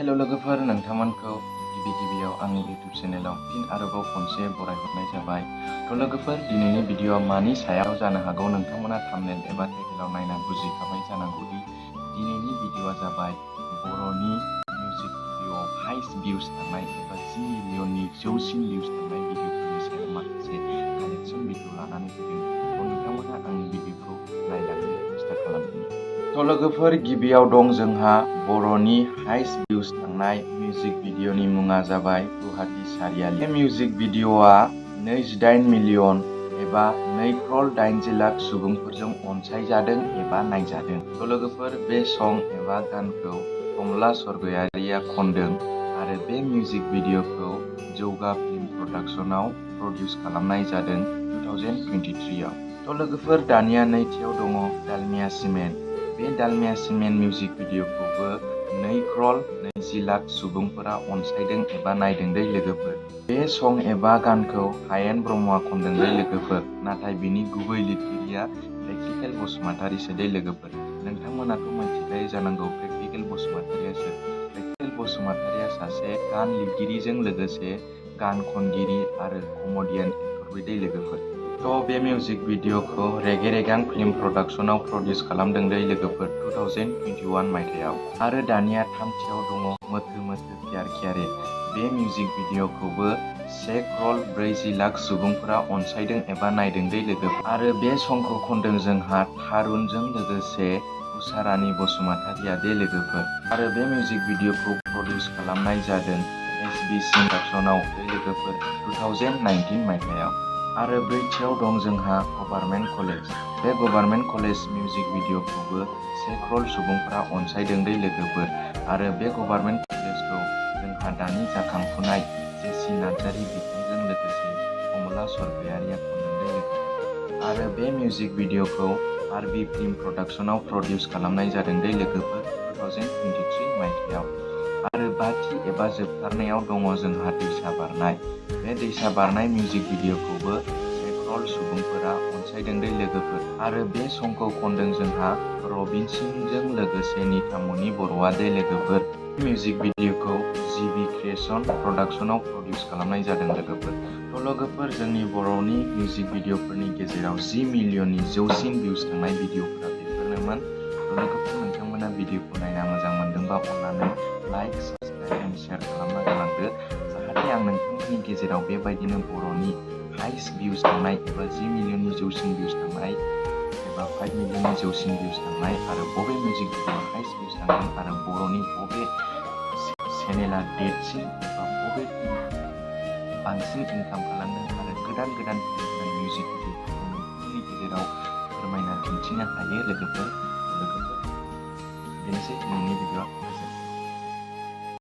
हेल' लोगोफोर, नोंथांमोनखौ गिबियाव आंनि इउटिउब चेनेलाव फिन आरोबाव खनसे बरायहरनाय जाबाय। लोगोफोर, दिनैनि भिडिअ'आ मानि सायाव जानो हागौ नोंथांमोना थाम्बनेल एबा टाइटेलाव नायना बुजिखाबाय जानांगौदि दिनैनि भिडिअ'आ जाबाय बर'नि मिउजिक भिडिअ'आव हाइस्ट भिउस थांनाय एबा 10 मिलियननि जौसिन भिउस थांनाय भिडिअ'फोरनि सायाव माखासे कालेक्सन भिडिअ' लानानै फैदों। नोंथांमोना आंनि भिडिअ'खौ नायलांनो सेस्था खालामदों। लोगोफोर, गिबियाव दं जोंहा बर'नि हाइस्ट भिउस थांनाय मिउजिक भिडिअ'नि मुङा जाबाय गुवाहाटी सारियालि। बे मिउजिक भिडिअ'आ 28 मिलियन एबा 2,80,00,000 लाख सुबुंफोरजों अनसायजादों एबा नायजादों। लोगोफोर, बे सं एबा गानखौ कमला सर्गयारिया खनदों आरो बे मिउजिक भिडिअ'खौ जौगा फिल्म प्रडाक्शनाव प्रडिउस खालामनाय जादों 2023 आव। लोगोफोर, दानिया नैथियाव दङ डालमिया सिमेन्ट। बे डालमिया सिमेन्ट मिउजिक भिडिअ'खौबो 2,20,00,000 सुबुंफोरा अनसायदों एबा नायदों दै लोगोफोर। बे सं एबा गानखौ हायेन ब्रह्मआ खनदों दै लोगोफोर, नाथाय बिनि गुबै लिरगिरिया प्रेक्टिकेल बसुमतारीसो दै लोगोफोर। नोंथांमोनाथ' मिथिखायो जानांगौ प्रेक्टिकेल बसुमतारीया सोर। प्रेक्टिकेल बसुमतारीया सासे गान लिरगिरिजों लोगोसे गान खनगिरि आरो कमेडियान एक्टरबो दै लोगोफोर। बे मिउजिक भिडिअ'खौ रेगे रेगां फिल्म प्रडाक्शनाव प्रडिउस खालामदों दै लोगोफोर 2021 मायथाइयाव। आरो दानिया थामथियाव दङ मोथो मोथो प्यार क्यारे। बे मिउजिक भिडिअ'खौबो 1,40,00,000 सुबुंफोरा अनसायदों एबा नायदों दै लोगोफोर। आरो बे संखौ खनदों जोंहा थारुनजों लोगोसे उषारानी बसुमतारीया दै लोगोफोर। आरो बे मिउजिक भिडिअ'खौ प्रडिउस खालामनाय जादों SBC प्रडाक्शनाव दै लोगोफोर 2019 मायथाइयाव। आरो ब्रैथियाव दं जोंहा गभार्नमेन्ट कलेज। बे गभार्नमेन्ट कलेज मिउजिक भिडिअ'खौबो 1,00,00,000 सुबुंफोरा अनसायदों दै लोगोफोर। आरो बे गभार्नमेन्ट कलेजखौ जोंहा दानि जाखांफुनाय जेसि नार्जारी बिथांजों लोगोसे कमला सर्गयारिया खनदों दै लोगोफोर। आरो बे मिउजिक भिडिअ'खौ आरबि फिल्म प्रडाक्शनाव प्रडिउस खालामनाय जादों दै लोगोफोर 2023 मायथाइयाव। आरो बाथि एबा जोबथारनायाव दङ जोंहा दैसा बारनाय। बे दैसा बारनाय मिउजिक भिडिअ'खौबो 1,00,00,000 सुबुंफोरा अनसायदों दै लोगोफोर। आरो बे संखौ खनदों जोंहा रबिन सिंहजों लोगोसे नितामनि बर'आ दै लोगोफोर। मिउजिक भिडिअ'खौ जिबि क्रिएशन प्रडाक्शनाव प्रडिउस खालामनाय जादों लोगोफोर। लोगोफोर, जोंनि बर'नि मिउजिक भिडिअ'फोरनि गेजेराव 10 मिलियननि जौसिन भिउस थांनाय भिडिअ'फोरा बेफोरनोमोन। लोगोफोर, नोंथांमोना भिडिअ'खौ नायना मोजां मोनदोंबा अन्नानै लाइक, साबस्क्राइब एन्ड शेयार खालामना गालांदो, जाहाथे आं नोंथांमोननि गेजेराव बेबायदिनो बर'नि हाइस्ट भिउस थांनाय एबा 10 मिलियननि जौसिन भिउस थांनाय एबा 5 मिलियननि जौसिन भिउस थांनाय आरो बबे मिउजिक भिडिअ'आ हाइस्ट भिउस थांदों आरो बर'नि बबे चेनेला देरसिन एबा बबे बांसिन इनकाम खालामदों आरो गोदान मिउजिक भिडिअ'फोरखौ नोंथांमोननि गेजेराव फोरमायना दिन्थिनो हायो लोगोफोर। बेनोसै दिनैनि भिडिअ'आ।